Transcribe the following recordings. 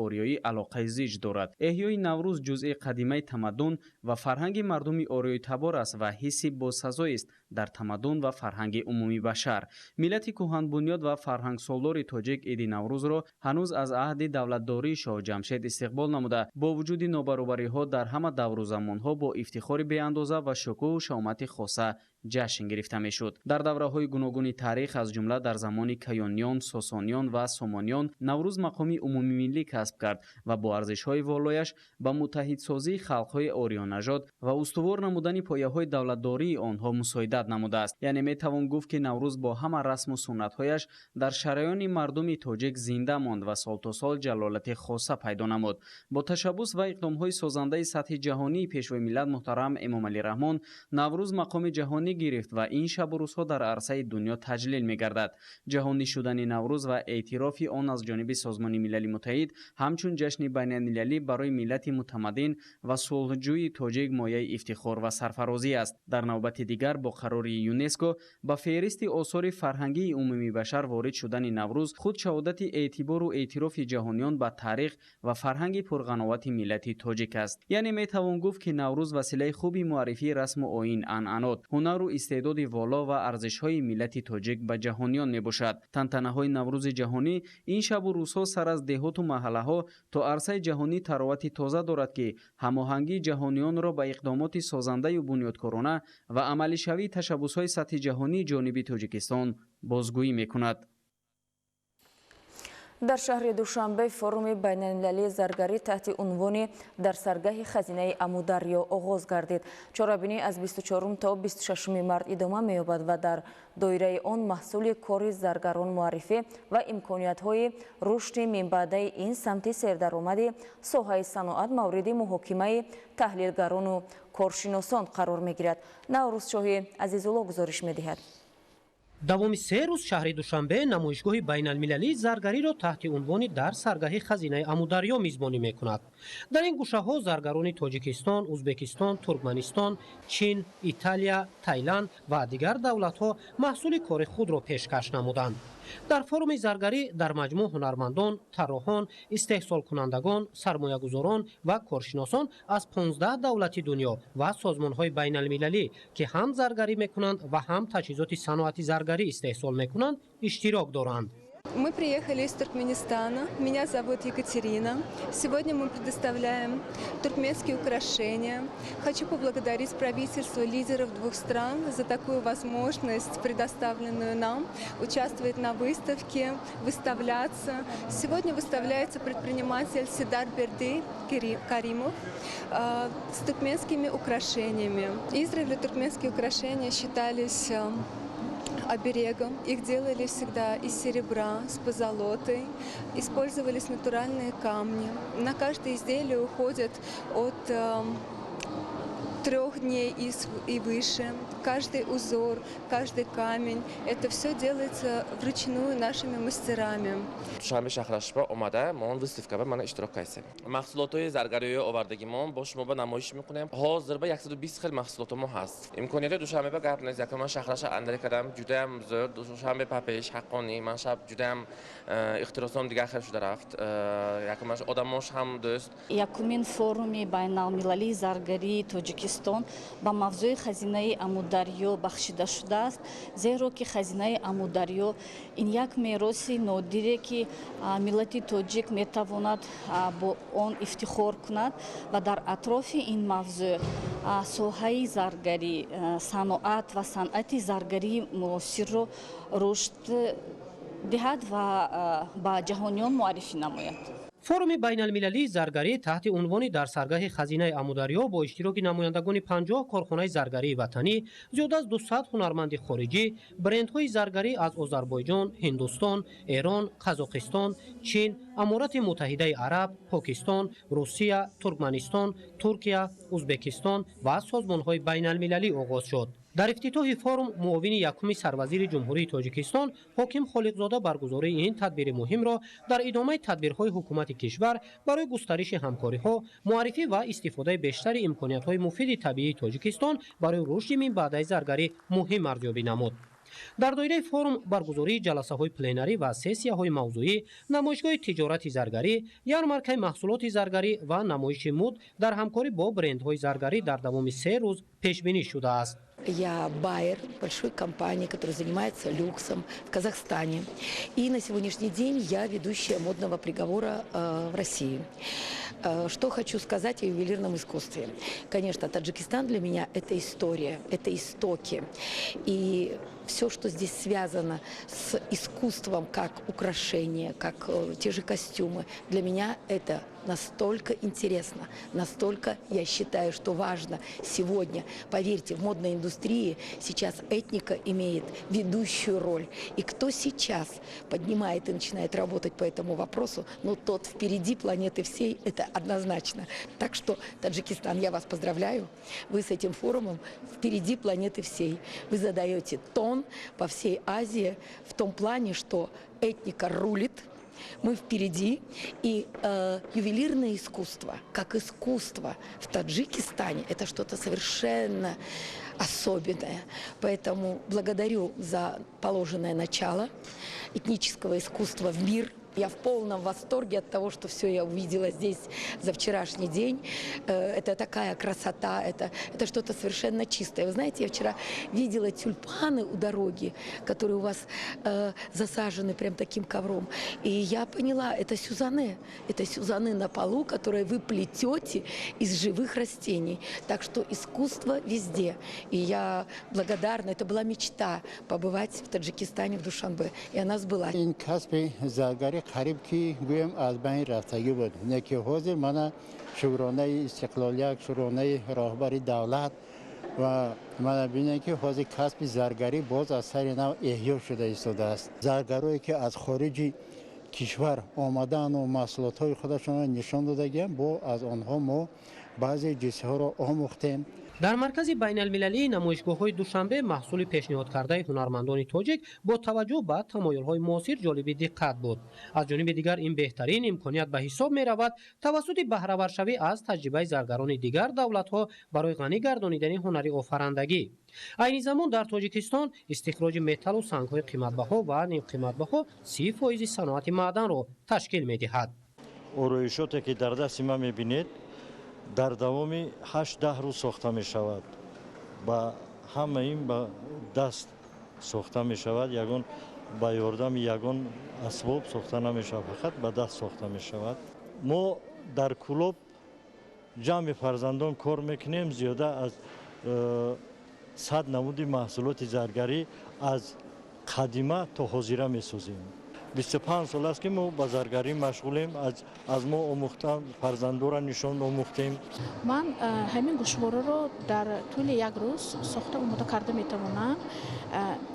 Ориёӣ алоқаи зич дорад. Эҳёи Наврӯз ҷузъи қадимаи тамаддун ва фарҳанги мардуми ориёитабор аст ва ҳисси босазоест дар тамаддун ва фарҳанги умумии башар. Миллати кӯҳанбунёд ва фарҳангсолори тоҷик иди Наврӯзро ҳанӯз аз аҳди давлатдории Шоҳ Ҷамшед истиқбол намуда, бо вуҷуди нобаробариҳо дар ҳама давру замонҳо бо ифтихори беандоза ва шукӯҳу шаҳомати хоса ҷашн гирифта мешуд. Дар давраҳои гуногуни таърих, аз ҷумла дар замони Каёниён, Сосониён ва Сомониён, Наврӯз мақоми умумимиллӣ касб кард ва бо арзишҳои волояш ба муттаҳидсозии халқҳои ориёнажод ва устувор намудани пояҳои давлатдории онҳо мусоидат намудааст. Яъне метавон гуфт, ки Наврӯз бо ҳама расму суннатҳояш дар шараёни мардуми тоҷик зинда монд ва сол то сол ҷалолати хоса пайдо намуд. Бо ташаббус ва иқдомҳои созандаи сатҳи ҷаҳонии Пешвои миллат муҳтарам Эмомалӣ Раҳмон, Наврӯз мақоми ҷаҳонӣ гирифт ва ин шабу рӯзҳо дар арсаи дунё таҷлил мегардад. Ҷаҳонӣ шудани Наврӯз ва эътирофи он аз ҷониби Созмони Милали Муттаҳид ҳамчун ҷашни байналмилалӣ барои миллати мутамаддин ва сулҳҷӯи тоҷик мояи ифтихор ва сарфарозӣ аст. Дар навбати дигар, бо қарори ЮНЕСКО ба феҳристи осори фарҳангии умумии башар ворид шудани Наврӯз худ шаҳодати эътибору эътирофи ҷаҳониён ба таърих ва фарҳанги пурғановати миллати тоҷик аст. Яъне метавон гуфт, ки Наврӯз василаи хуби муаррифии расму оин, анъанот, ҳунару истеъдоди воло ва арзишҳои миллати тоҷик ба ҷаҳониён мебошад. Тантанаҳои Наврӯзи ҷаҳонӣ ин шабу рӯзҳо сар аз деҳоту маҳаллаҳо то арсаи ҷаҳонӣ таровати тоза дорад, ки ҳамоҳангии ҷаҳониёнро ба иқдомоти созандаю бунёдкорона ва амалишавии ташаббусҳои сатҳи ҷаҳонии ҷониби Тоҷикистон бозгӯӣ мекунад. Дар шаҳри Душанбе форуми байналмилалии заргарӣ таҳти унвони «Дар саргаҳи хазинаи Амударё» оғоз гардид. Чорабинӣ аз 24 то 26 март идома меёбад ва дар доираи он маҳсули кори заргарон муаррифӣ ва имкониятҳои рушди минбаъдаи ин самти сердаромади соҳаи саноат мавриди муҳокимаи таҳлилгарону коршиносон қарор мегирад. Наврӯзшоҳи Азизулло гузориш медиҳад. Давоми 3 рӯз шаҳри Душанбе намоишгоҳи байналмилалии заргариро таҳти унвони «Дар саргаҳи хазинаи Амударё» мизбонӣ мекунад. Дар ин гӯшаҳо заргарони Тоҷикистон, Узбекистон, Туркманистон, Чин, Италия, Тайланд ва дигар давлатҳо маҳсули кори худро пешкаш намуданд. Дар форуми заргарӣ дар маҷмӯъ ҳунармандон, тарроҳон, истеҳсолкунандагон, сармоягузорон ва коршиносон аз 15 давлати дунё ва созмонҳои байналмилалӣ, ки ҳам заргарӣ мекунанд ва ҳам таҷҳизоти саноати заргарӣ истеҳсол мекунанд, иштирок доранд. Мы приехали из Туркменистана. Меня зовут Екатерина. Сегодня мы предоставляем туркменские украшения. Хочу поблагодарить правительство, лидеров двух стран за такую возможность, предоставленную нам, участвовать на выставке, выставляться. Сегодня выставляется предприниматель Сидар Берды Каримов с туркменскими украшениями. Издревле туркменские украшения считались оберегом. Их делали всегда из серебра, с позолотой. Использовались натуральные камни. На каждое изделие уходит от 3 дней и выше. Каждый узор, каждый камень. Это все делается вручную нашими мастерами. Душанбе шаҳраш ба омада мо выставка ба мана иштирок кардем. Маҳсулотҳои заргариҳои овардагимон бо шумо ба намоиш мекунем. Ҳозир ба 120 хел маҳсулото мо ҳаст. Имкониятҳои Душанбе ба гап нест. Якум ман шаҳраша андаре кардам, ҷудаям зӯр. Душанбе папеш ҳаққонӣ ман шаб ҷудаям ихтиросом дигар хел шуда рафт. Якумаш одамош ҳам дӯст. Якумин форуми байналмилалии заргарии Тоҷикистон ба мавзӯи хазинаи Амударё бахшида шудааст, зеро ки хазинаи Амударё ин як мероси нодире, ки миллати тоҷик метавонад бо он ифтихор кунад ва дар атрофи ин мавзӯъ соҳаи заргарӣ, саноат ва санъати заргарии муосирро рушд диҳад ва ба ҷаҳониён муаррифӣ намояд. Форуми байналмилалии заргарӣ таҳти унвони «Дар саргаҳи хазинаи Амударё» бо иштироки намояндагони 50 корхонаи заргарии ватанӣ, зиёда аз 200 ҳунарманди хориҷӣ, брендҳои заргарӣ аз Озарбойҷон, Ҳиндустон, Эрон, Қазоқистон, Чин, Аморати Муттаҳидаи Араб, Покистон, Русия, Туркманистон, Туркия, Узбекистон ва созмонҳои байналмилалӣ оғоз шуд. Дар ифтитоҳи форум муовини якуми сарвазири Ҷумҳурии Тоҷикистон Ҳоким Холиқзода баргузории ин тадбири муҳимро дар идомаи тадбирҳои ҳукумати кишвар барои густариши ҳамкориҳо, муаррифӣ ва истифодаи бештари имкониятҳои муфиди табиии Тоҷикистон барои рушди минбаъдаи заргарӣ муҳим арзёбӣ намуд. Дар доираи форум баргузории ҷаласаҳои пленарӣ ва сессияҳои мавзӯӣ, намоишгоҳи тиҷорати заргарӣ, ярмаркаи маҳсулоти заргарӣ ва намоиши мӯд дар ҳамкорӣ бо брендҳои заргарӣ дар давоми 3 рӯз пешбинӣ шудааст. Я байер большой компании, которая занимается люксом в Казахстане. И на сегодняшний день я ведущая модного приговора в России. Что хочу сказать о ювелирном искусстве. Конечно, Таджикистан для меня – это история, это истоки. И все, что здесь связано с искусством, как украшение, как те же костюмы, для меня это настолько интересно, настолько, я считаю, что важно сегодня. Поверьте, в модной индустрии сейчас этника имеет ведущую роль. И кто сейчас поднимает и начинает работать по этому вопросу, ну, тот впереди планеты всей, это однозначно. Так что, Таджикистан, я вас поздравляю. Вы с этим форумом впереди планеты всей. Вы задаете тон по всей Азии в том плане, что этника рулит, мы впереди. И ювелирное искусство, как искусство в Таджикистане, это что-то совершенно особенное. Поэтому благодарю за положенное начало этнического искусства в мир. Я в полном восторге от того, что все я увидела здесь за вчерашний день. Это такая красота, это что-то совершенно чистое. Вы знаете, я вчера видела тюльпаны у дороги, которые у вас засажены прям таким ковром. И я поняла, это сюзане. Это сюзане на полу, которые вы плетете из живых растений. Так что искусство везде. И я благодарна. Это была мечта побывать в Таджикистане, в Душанбе. И она сбылась. Ин касби заргарӣ қариб ки гӯем аз байн рафтагӣ буд, не ки ҳозир мана шукронаи истиқлолият, шукронаи роҳбари давлат ва мана бинем, ки ҳозир касби заргарӣ боз аз сари нав эҳё шуда истодааст. Заргарое, ки аз хориҷи кишвар омадану маҳсулотҳои худашонро нишон додагиям, бо аз онҳо мо баъзе ҷизҳоро омӯхтем. Дар Маркази байналмилалии намоишгоҳҳои Душанбе маҳсули пешниҳодкардаи ҳунармандони тоҷик бо таваҷҷӯҳ ба тамоюлҳои муосир ҷолиби диққат буд. Аз ҷониби дигар, ин беҳтарин имконият ба ҳисоб меравад тавассути баҳраваршавӣ аз таҷрибаи заргарони дигар давлатҳо барои ғанӣ гардонидани ҳунари офарандагӣ. Айни замон дар Тоҷикистон истихроҷи металлу сангҳои қиматбаҳо ва нимқиматбаҳо 30 фоизи саноати маъданро ташкил медиҳад. Ороишоте, ки дар дасти ман мебинед, дар давоми 8-10 рӯз сохта мешавад. Ба ҳама ин ба даст сохта мешавад, ягон ба ёрдами ягон асбоб сохта намешавад, фақат ба даст сохта мешавад. Мо дар Кӯлоб ҷамъи фарзандон кор мекунем. Зиёда аз 100 намуди маҳсулоти заргарӣ аз қадима то ҳозира месозем. 25 сол аст, ки мо ба заргарӣ машғулем. Аз мо омӯхтан фарзандора нишон омӯхтем. Ман ҳамин гӯшвораро дар тӯли як рӯз сохта омода карда метавонам.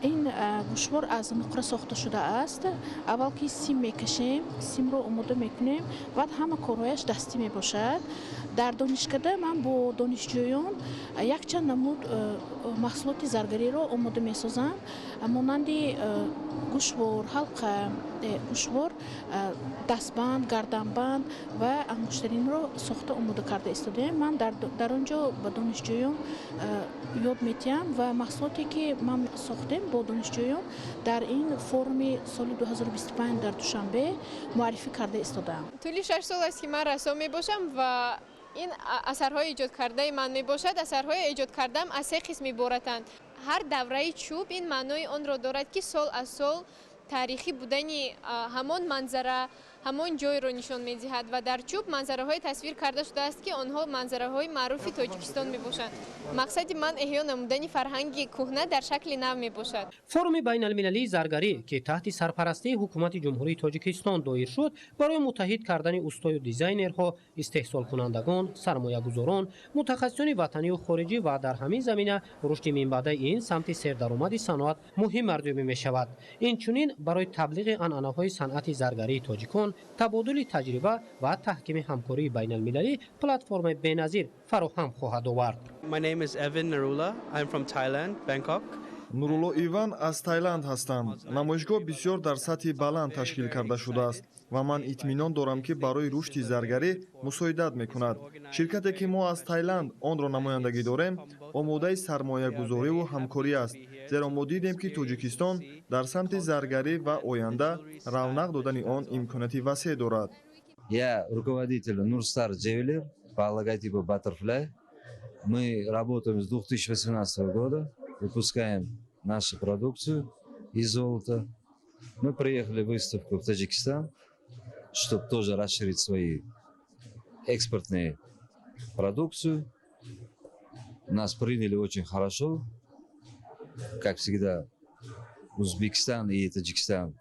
Ин гӯшвор аз нуқра сохта шудааст. Аввал ки сим мекашем, симро омода мекунем, баъд ҳама корҳояш дастӣ мебошад. Дар донишкада ман бо донишҷӯён якчанд намуд маҳсулоти заргариро омода месозам, монанди гӯшвор, ҳалқа, гӯшвор, дастбанд, гарданбанд ва ангуштаринро сохта омода карда истодаем. Ман дар он ҷо ба донишҷӯён ёд медиҳам ва маҳсулоте, ки ман сохтем бо донишҷӯён, дар ин форуми соли 2025 дар Душанбе муаррифӣ карда истодаам. Тӯли 6 сол аст, ки ман рассом мебошам ва ин асарҳои эҷодкардаи ман мебошад. Асарҳои эҷодкардаам аз се қисм иборатанд. Ҳар давраи чӯб ин маънои онро дорад, ки сол аз сол таърихӣ будани ҳамон манзара, ҳамон ҷойро нишон медиҳад ва дар чӯб манзараҳое тасвир карда шудааст, ки онҳо манзараҳои маъруфи Тоҷикистон мебошанд. Мақсади ман эҳё намудани фарҳанги кӯҳна дар шакли нав мебошад. Форуми байналмилалии заргарӣ, ки таҳти сарпарастии ҳукумати Ҷумҳурии Тоҷикистон доир шуд, барои муттаҳид кардани устою дизайнерҳо, истеҳсолкунандагон, сармоягузорон, мутахассисони ватанию хориҷӣ ва дар ҳамин замина рушди минбаъдаи ин самти сердаромади саноат муҳим арзёбӣ мешавад. Инчунин барои таблиғи анъанаҳои санъати заргарии тоҷикон, табодули таҷриба ва таҳкими ҳамкории байналмилалӣ платформаи беназир фароҳам хоҳад овард. My name is Evan Narula. I'm from Thailand, Bangkok. Нурулло Иван, аз Таиланд ҳастам. Намоишгоҳ бисёр дар сатҳи баланд ташкил карда шудааст ва ман итминон дорам, ки барои рушди заргарӣ мусоидат мекунад. Ширкате, ки мо аз Таиланд онро намояндагӣ дорем, омодаи сармоягузориву ҳамкорӣ аст. Зеро мо дидем, ки Тоҷикистон дар самти заргарӣ ва оянда равнақ додани он имконияти васеъ дорад. Я руководитель Нурстар Джевелер по логотипу Butterfly. Мы работаем с 2018 года, выпускаем нашу продукцию из золота. Мы приехали в выставку в Таджикистан, чтобы тоже расширить свои экспортные продукцию. Нас приняли очень хорошо. Как всегда, Узбекистан и Таджикистан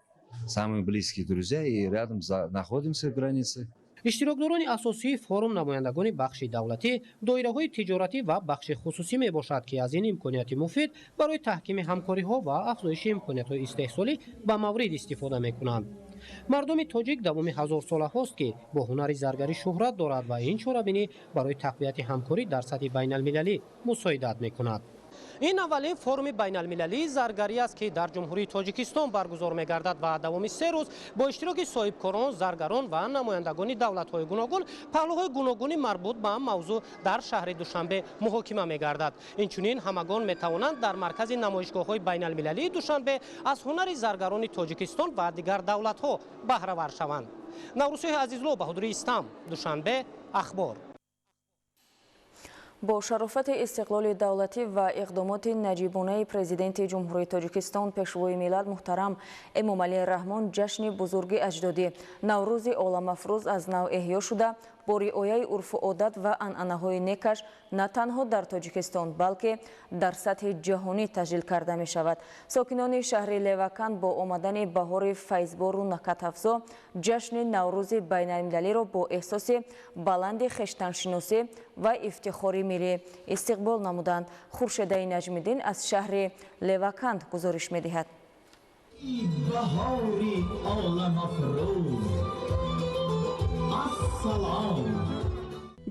самые близкие друзья и рядом находимся в границе. Иштирокдорони асосии форум намояндагони бахши давлатӣ, доираҳои тиҷоратӣ ва бахши хусусӣ мебошад, ки аз ин имконияти муфид барои таҳкими ҳамкориҳо ва афзоиши имкониятҳои истеҳсолӣ ба маврид истифода мекунанд. Мардуми тоҷик давоми ҳазорсолаҳост, ки бо ҳунари заргарӣ шӯҳрат дорад ва ин чорабинӣ барои тақвияти ҳамкорӣ дар сатҳи байналмилалӣ мусоидат мекунад. Ин аввалин форуми байналмилалии заргарӣ аст, ки дар Ҷумҳурии Тоҷикистон баргузор мегардад ва давоми 3 рӯз бо иштироки соҳибкорон, заргарон ва намояндагони давлатҳои гуногун паҳлӯҳои гуногуни марбут ба мавзӯъ дар шаҳри Душанбе муҳокима мегардад. Инчунин ҳамагон метавонанд дар маркази намоишгоҳҳои байналмилалии Душанбе аз ҳунари заргарони Тоҷикистон ва дигар давлатҳо баҳравар шаванд. Наврӯзшоҳи Азизло, Баҳодури Истам, Душанбе, Ахбор. Бо шарофати истиқлоли давлатӣ ва иқдомоти наҷибонаи Президенти Ҷумҳурии Тоҷикистон, Пешвои миллат муҳтарам Эмомалӣ Раҳмон ҷашни бузурги аҷдодӣ Наврӯзи оламафрӯз аз нав эҳё шуда, бо риояи урфу одат ва анъанаҳои некаш на танҳо дар Тоҷикистон, балки дар сатҳи ҷаҳонӣ таҷлил карда мешавад. Сокинони шаҳри Леваканд бо омадани баҳори файзбору накатафзо ҷашни Наврӯзи байналмилалиро бо эҳсоси баланди хештаншиносӣ ва ифтихори миллӣ истиқбол намуданд. Хуршедаи Наҷмиддин аз шаҳри Леваканд гузориш медиҳад. Баҳори оламафрӯз, ассалом!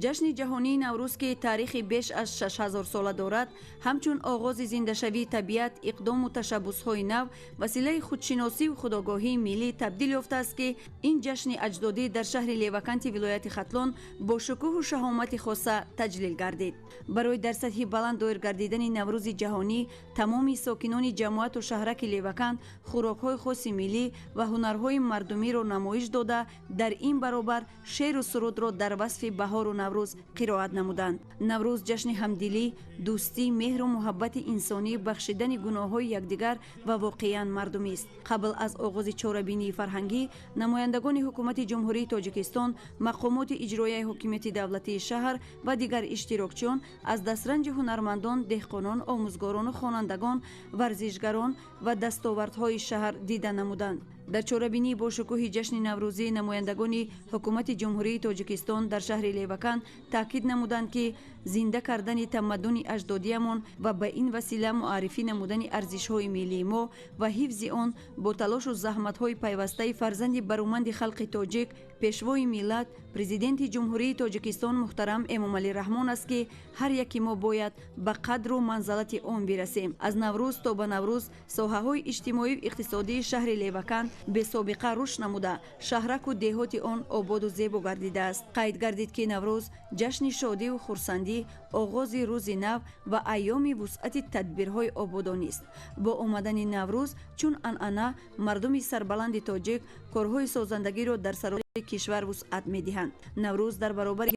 Ҷашни ҷаҳонии Наврӯз, ки таърихи беш аз 6000 сола дорад, ҳамчун оғози зиндашавии табиат, иқдому ташаббусҳои нав, василаи худшиносиву худогоҳии миллӣ табдил ёфтааст, ки ин ҷашни аҷдодӣ дар шаҳри Леваканти вилояти Хатлон бо шукӯҳу шаҳомати хоса таҷлил гардид. Барои дар сатҳи баланд доир гардидани Наврӯзи ҷаҳонӣ тамоми сокинони ҷамоату шаҳраки Левакант хӯрокҳои хоси миллӣ ва ҳунарҳои мардумиро намоиш дода, дар ин баробар шеъру сурудро дар васфи баҳору Наврӯз қироат намуданд. Наврӯз ҷашни ҳамдилӣ, дӯстӣ, меҳру муҳаббати инсонӣ, бахшидани гуноҳҳои якдигар ва воқеан мардумист. Қабл аз оғози чорабинии фарҳангӣ намояндагони ҳукумати Ҷумҳурии Тоҷикистон, мақомоти иҷроияи ҳокимияти давлатии шаҳр ва дигар иштирокчиён аз дастранҷи ҳунармандон, деҳқонон, омӯзгорону хонандагон, варзишгарон ва дастовардҳои шаҳр дида намуданд. Дар чорабинии бошукӯҳи ҷашни наврӯзӣ намояндагони ҳукумати Ҷумҳурии Тоҷикистон дар шаҳри Леваканд таъкид намуданд, ки зинда кардани тамаддуни аҷдодиямон ва ба ин васила муаррифӣ намудани арзишҳои миллии мо ва ҳифзи он бо талошу заҳматҳои пайвастаи фарзанди баруманди халқи тоҷик, Пешвои миллат, Президенти Ҷумҳурии Тоҷикистон муҳтарам Эмомалӣ Раҳмон аст, ки ҳар яки мо бояд ба қадру манзалати он бирасем. Аз Наврӯз то ба Наврӯз соҳаҳои иҷтимоию иқтисодии шаҳри Леваканд бесобиқа рушд намуда, шаҳраку деҳоти он ободу зебо гардидааст. Қайд гардид, ки Наврӯз ҷашни шодиву хурсандӣ, оғози рӯзи нав ва айёми вусъати тадбирҳои ободонист. Бо омадани Наврӯз, чун анъана, мардуми сарбаланди тоҷик корҳои созандагиро дар саросари кишвар вусъат медиҳанд. Наврӯз дар баробари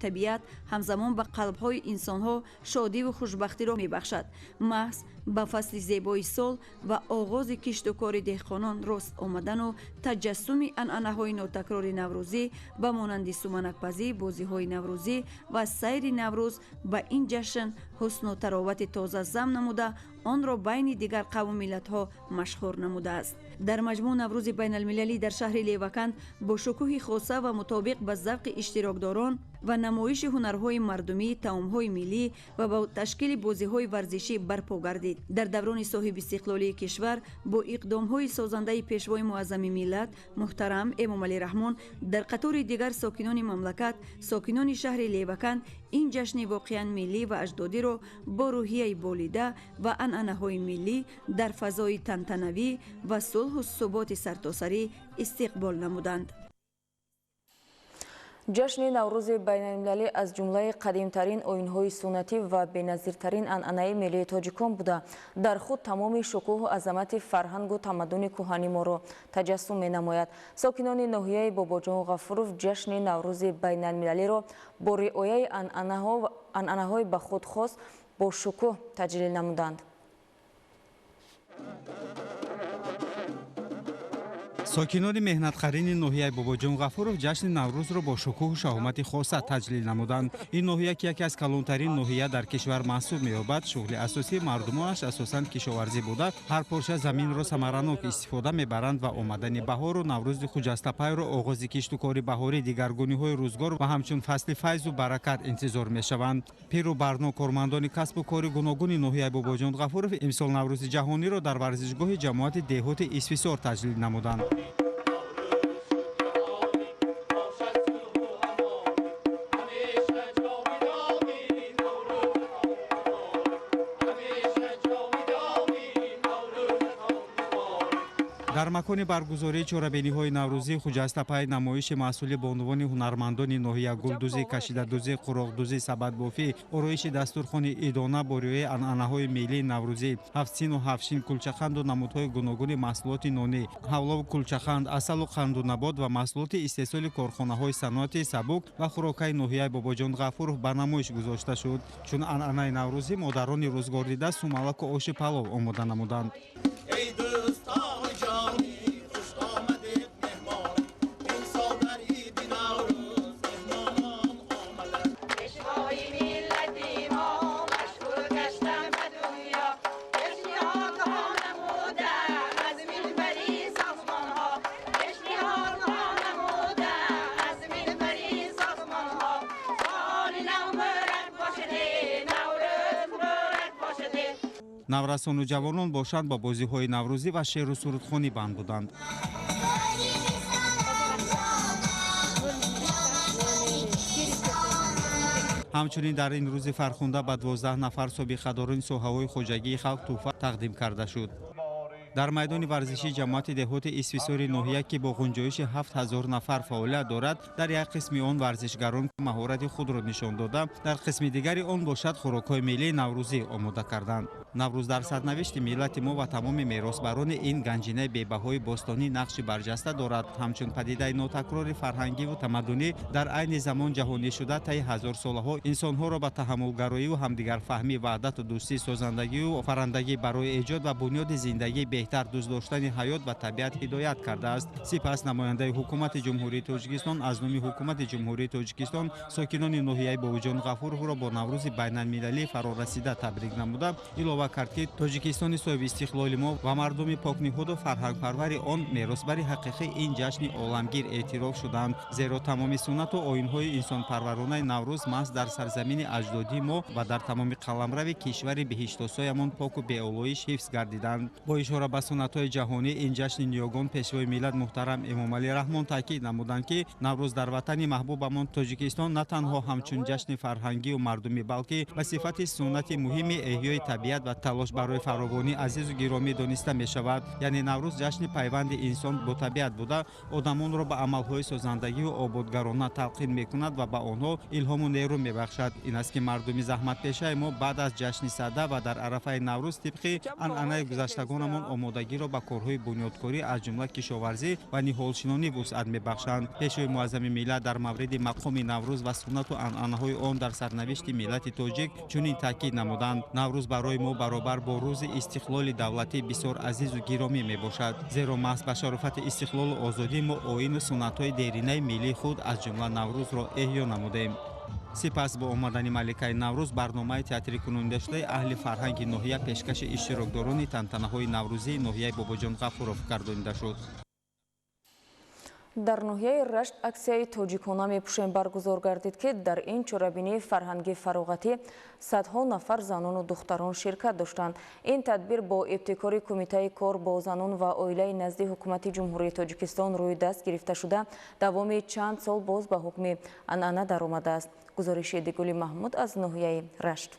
табиат ҳамзамон ба қалбҳои инсонҳо шодиву хушбахтиро мебахшад. Маҳз ба фасли зебои сол ва оғози кишту кори деҳқонон рост омадану таҷассуми анъанаҳои нотакрори наврӯзӣ ба монанди суманакпазӣ, бозиҳои наврӯзӣ ва сайри Наврӯз ба ин ҷашн ҳусну таровати тоза зам намуда, онро байни дигар қавму миллатҳо машҳур намудааст. Дар маҷмӯъ, Наврӯзи байналмилалӣ дар шаҳри Леваканд бо шукӯҳи хоса ва мутобиқ ба завқи иштирокдорон ва намоиши ҳунарҳои мардумӣ, таомҳои миллӣ ва бо ташкили бозиҳои варзишӣ барпо гардид. Дар даврони соҳибистиқлолии кишвар бо иқдомҳои созандаи Пешвои муаззами миллат муҳтарам Эмомалӣ Раҳмон дар қатори дигар сокинони мамлакат, сокинони шаҳри Леваканд ин ҷашни воқеан миллӣ ва аҷдодиро бо рӯҳияи болида ва анъанаҳои миллӣ дар фазои тантанавӣ ва сулҳу суботи сартосарӣ истиқбол намуданд. Ҷашни Наврӯзи байналмилалӣ аз ҷумлаи қадимтарин оинҳои суннатӣ ва беназиртарин анъанаи миллии тоҷикон буда, дар худ тамоми шукӯҳу азамати фарҳангу тамаддуни кӯҳани моро таҷассум менамояд. Сокинони ноҳияи Бобоҷон Ғафуров ҷашни Наврӯзи байналмилалиро бо риояи анъанаҳои ба худ хос бо шукӯҳ таҷлил намуданд. Сокинони меҳнатқарини ноҳияи Бобоҷон Ғафуров ҷашни Наврӯзро бо шукӯҳу шаҳомати хоса таҷлил намуданд. Ин ноҳия, ки яке аз калонтарин ноҳия дар кишвар маҳсуб меёбад, шуғли асосии мардумонаш асосан кишоварзӣ буда, ҳар порча заминро самаранок истифода мебаранд ва омадани баҳору Наврӯзи хуҷастапайро оғози киштукори баҳорӣ, дигаргуниҳои рӯзгор ва ҳамчун фасли файзу баракат интизор мешаванд. Пиру барно, кормандони касбу кори гуногуни ноҳияи Бобоҷон Ғафуров имсол Наврӯзи ҷаҳониро дар варзишгоҳи ҷамоати деҳоти Исфисор таҷлил намуданд. Дар макони баргузории чорабиниҳои наврӯзӣ хуҷастапай намоиши маҳсули бонувони ҳунармандони ноҳия гулдӯзӣ, кашидадӯзӣ, қуроқдӯзӣ, сабадбофӣ, ороиши дастурхони идона бо риояи анъанаҳои миллии наврӯзӣ, ҳафтсину ҳафтшин, кулчақанду намудҳои гуногуни маҳсулоти нонӣ, ҳавлову кулчақанд, асалу қанду набот ва маҳсулоти истеҳсоли корхонаҳои саноати сабук ва хӯрокаи ноҳияи Бобоҷон Ғафуров ба намоиш гузошта шуд. Чун анъанаи наврӯзӣ, модарони рӯзгордида сумалаку оши палов омода намуданд. Наврасону ҷавонон бошанд ба бозиҳои наврӯзӣ ва шеъру сурудхонӣ банд буданд. Ҳамчунин дар ин рӯзи фархунда ба 12 нафар собиқадорони соҳаҳои хоҷагии халқ тӯҳфа тақдим карда шуд. Дар майдони варзишии ҷамоати деҳоти Исфисори ноҳия, ки бо ғунҷоиши 7000 нафар фаъолият дорад, дар як қисми он варзишгарон маҳорати худро нишон дода, дар қисми дигари он бошад хӯрокҳои миллии наврӯзӣ омода карданд. Наврӯз дар сарнавишти миллати мо ва тамоми меросбарони ин ганҷинаи бебаҳои бостонӣ нақши барҷаста дорад. Ҳамчун падидаи нотакрори фарҳангиву тамаддунӣ дар айни замон ҷаҳонӣ шуда, таи ҳазорсолаҳо инсонҳоро ба таҳаммулгароиву ҳамдигарфаҳмӣ, ваҳдату дӯстӣ, созандагию офарандагӣ барои эҷод ва бунёди зиндагии беҳтар, дӯст доштани ҳаёт ва табиат ҳидоят кардааст. Сипас намояндаи ҳукумати Ҷумҳурии Тоҷикистон аз номи ҳукумати Ҷумҳурии Тоҷикистон сокинони ноҳияи Бобоҷон Ғафуровро бо Наврӯзи байналмилалӣ фарорасида табрик намуда, илова кард, ки Тоҷикистони соҳиби истиқлоли мо ва мардуми покниҳоду фарҳангпарвари он меросбари ҳақиқии ин ҷашни оламгир эътироф шуданд, зеро тамоми суннату оинҳои инсонпарваронаи Наврӯз маҳз дар сарзамини аҷдодии мо ва дар тамоми қаламрави кишвари биҳиштосоямон поку беолоиш ҳифз гардиданд. Бо ишора ба суннатҳои ҷаҳонӣ ин ҷашни ниёгон, пешвои миллат муҳтарам Эмомалӣ Раҳмон таъкид намуданд, ки Наврӯз дар ватани маҳбубамон Тоҷикистон на танҳо ҳамчун ҷашни фарҳангию мардумӣ, балки ба сифати суннати муҳими эҳёи табиат ва талош барои фаровонии азизу гиромӣ дониста мешавад. Яъне Наврӯз ҷашни пайванди инсон бо табиат буда, одамонро ба амалҳои созандагию ободгарона талқин мекунад ва ба онҳо илҳому нерӯ мебахшад. Ин аст, ки мардуми заҳматпешаи мо баъд аз ҷашни Сада ва дар арафаи Наврӯз тибқи анъанаи гузаштагонамон омодагиро ба корҳои бунёдкорӣ, аз ҷумла кишоварзӣ ва ниҳолшинонӣ вусъат мебахшанд. Пешвои муаззами миллат дар мавриди мақоми Наврӯз ва суннату анъанаҳои он дар сарнавишти миллати тоҷик чунин таъкид намуданд: Наврӯз барои мо баробар бо рӯзи истиқлоли давлатӣ бисёр азизу гиромӣ мебошад, зеро маҳз ба шарофати истиқлолу озодӣ мо оину суннатҳои деринаи миллии худ, аз ҷумла Наврӯзро эҳё намудем. Сипас бо омадани маликаи Наврӯз барномаи театрикунондашудаи аҳли фарҳанги ноҳия пешкаши иштирокдорони тантанаҳои наврӯзии ноҳияи Бобоҷон Ғафуров гардонида шуд. Дар ноҳияи Рашт аксияи тоҷикона мепӯшем баргузор гардид, ки дар ин чорабинии фарҳанги фароғатӣ садҳо нафар занону духтарон ширкат доштанд. Ин тадбир бо ибтикори Кумитаи кор бо занон ва оилаи назди Ҳукумати Ҷумҳурии Тоҷикистон рӯи даст гирифта шуда, давоми чанд сол боз ба ҳукми анъана даромадааст. Гузориши Дигули Маҳмуд аз ноҳияи Рашт.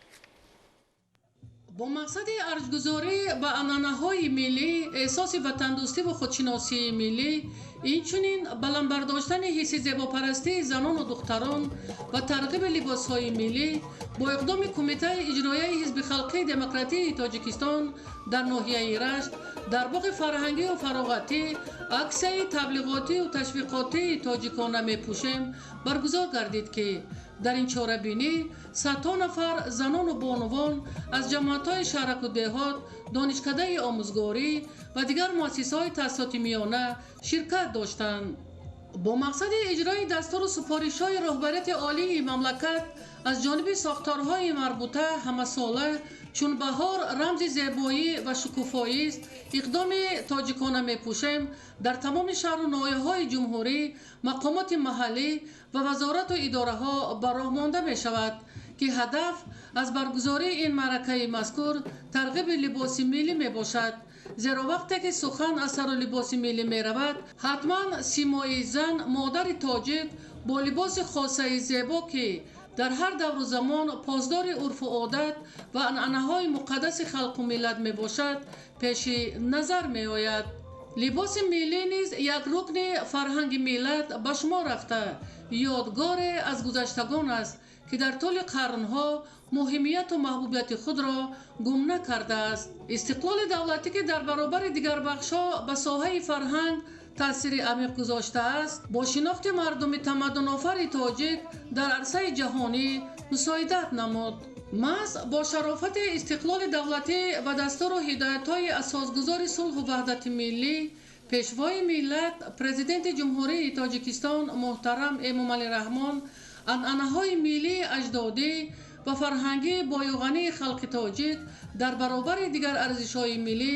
Бо мақсади арҷгузорӣ ба анъанаҳои миллӣ, эҳсоси ватандӯстиву худшиносии миллӣ, Инчунин баланд бардоштани ҳисси зебопарастии занону духтарон ва тарғиби либосҳои миллӣ бо иқдоми Кумитаи иҷроияи Ҳизби халқии демократии Тоҷикистон дар ноҳияи Рашт дар боғи фарҳангию фароғатӣ аксияи таблиғотию ташвиқотии «Тоҷикона мепӯшем» баргузор гардид, ки дар ин чорабинӣ садҳо нафар занону бонувон аз ҷамоатҳои шаҳраку деҳот, донишкадаи омӯзгорӣ ва дигар муассисаҳои таҳсилоти миёна ширкат доштанд. Бо мақсади иҷрои дастуру супоришҳои роҳбарияти олии мамлакат аз ҷониби сохторҳои марбута ҳамасола, чун баҳор рамзи зебоӣ ва шукуфоист, иқдоми «Тоҷикона мепӯшем» дар тамоми шаҳру ноҳияҳои ҷумҳурӣ, мақомоти маҳаллӣ ва вазорату идораҳо ба роҳ монда мешавад, ки ҳадаф аз баргузории ин маъракаи мазкур тарғиби либоси миллӣ мебошад. Зеро вақте ки сухан аз сару либоси миллӣ меравад, ҳатман симои зан, модари тоҷик бо либоси хосаи зебо, ки дар ҳар давру замон посдори урфу одат ва анъанаҳои муқаддаси халқу миллат мебошад, пеши назар меояд. Либоси миллӣ низ як рукни фарҳанги миллат ба шумор рафта, ёдгоре аз гузаштагон аст, ки дар тӯли қарнҳо муҳимияту маҳбубияти худро гум накардааст. Истиқлоли давлатӣ, ки дар баробари дигар бахшҳо ба соҳаи фарҳанг таъсири амиқ гузоштааст, бо шинохти мардуми тамаддунофари тоҷик дар арсаи ҷаҳонӣ мусоидат намуд. Маҳз бо шарофати истиқлоли давлатӣ ва дастуру ҳидоятҳои асосгузори сулҳу ваҳдати миллӣ, Пешвои миллат, Президенти Ҷумҳурии Тоҷикистон муҳтарам Эмомалӣ Раҳмон, анъанаҳои миллии аҷдодӣ ва фарҳангии боюғании халқи тоҷик дар баробари дигар арзишҳои миллӣ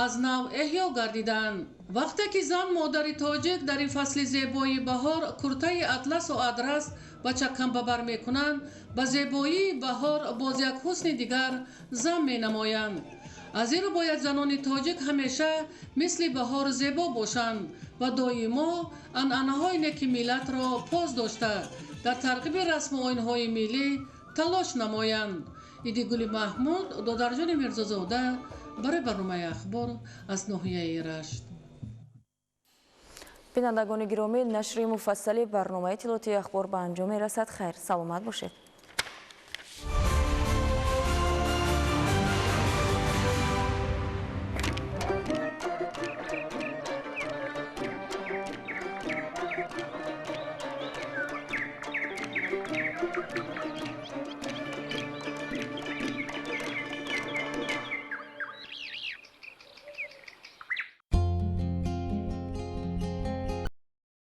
аз нав эҳё гардиданд. Вақте ки зан, модари тоҷик дар ин фасли зебои баҳор куртаи атласу адрас ва чакамбабар мекунанд, ба зебоии баҳор боз як ҳусни дигар зам менамоянд. Аз ин рӯ бояд занони тоҷик ҳамеша мисли баҳор зебо бошанд ва доимо анъанаҳои неки миллатро пос дошта, дар тарғиби расму оинҳои миллӣ талош намоянд. Идигули Маҳмуд, Додарҷони Мирзозода барои барномаи «Ахбор» аз ноҳияи Рашт. Бинандагони гиромӣ, нашри муфассали барномаи иттилоотии «Ахбор» ба анҷом мерасад. Хайр, саломат бошед.